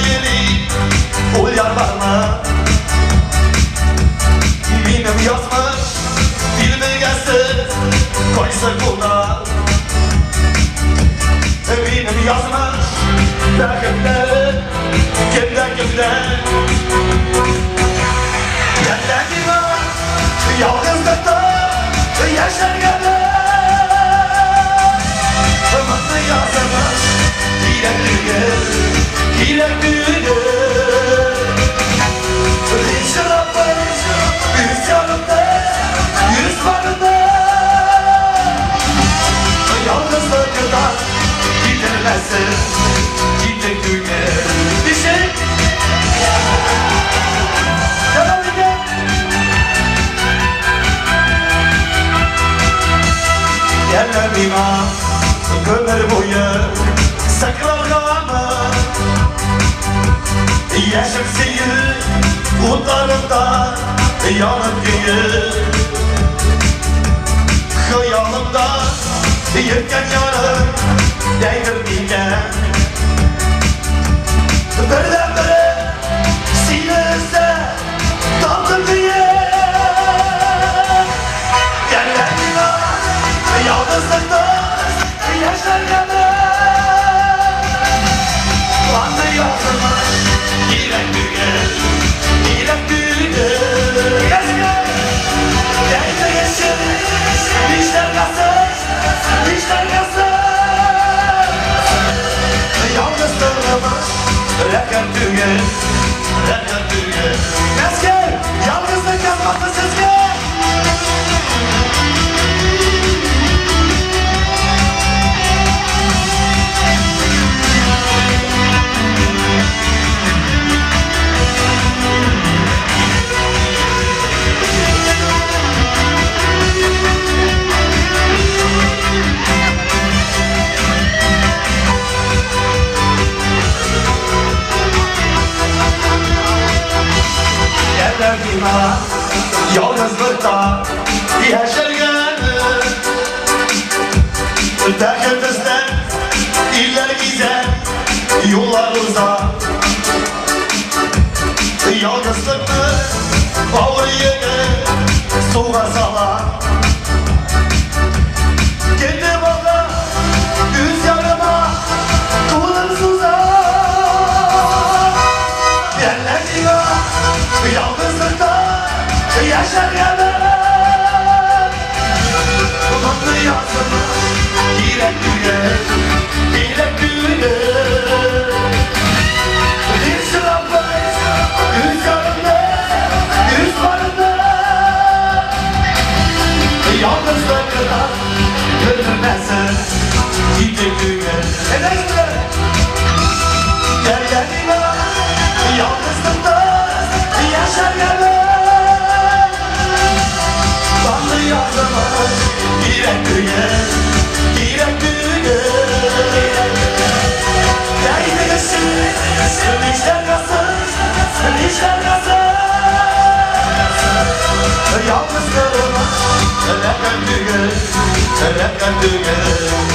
йөри, ул яр бармы? Минем язмыш дилбегәсе кайсы кулда? Минем язмыш бәхетләре кемдә, кемдә? Әллә миңа ялгызлыкта яшәргәме? Моны язмыш кирәк түгел, кирәк түгел. Чырапын үз янымда, үз барында. Yalnızlıkta gidermesin, gidecek түгел. Ничек? Devam edelim. Әллә миңа гомер буе сакларгамы? Яшел сөю утларында янып көеп, Хыялымда йөрткән ярым дәйдер микән? Бердән-бере сине эзләп таптым диеп, Әллә миңа ялгызлыкта яшәргәме? Андый язмыш кирәк түгел, кирәк түгел. Әйтә кеше, нишләргәсен, нишләргәсен? Yalnızlığımız rəqəm түгел, rəqəm түгел. Мәскәү, yalnızlık yazması sizge. Әллә миңа ялгызлыкта яшәргәме? Бәхет эзләп, илләр гизәп, юллар уза. Ялгызлыкны авыр йөге суга сала. Китеп ага үз ярыма кулын суза. Әллә миңа ялгызлыкта яшәргәме? Моны язмыш кирәк түгел, кирәк түгел. Bir sırapın үз yanında, үз barında. Yalnızlıkta götürmesin, gidecek түгел. Neden? Әллә миңа ялгызлыкта яшәргәме? Андый язмыш кирәк түгел, кирәк түгел. Әйтә кеше, нишләргәсен, нишләргәсен? Yalnızlığıma rəqəm түgel, rəqəm түgel.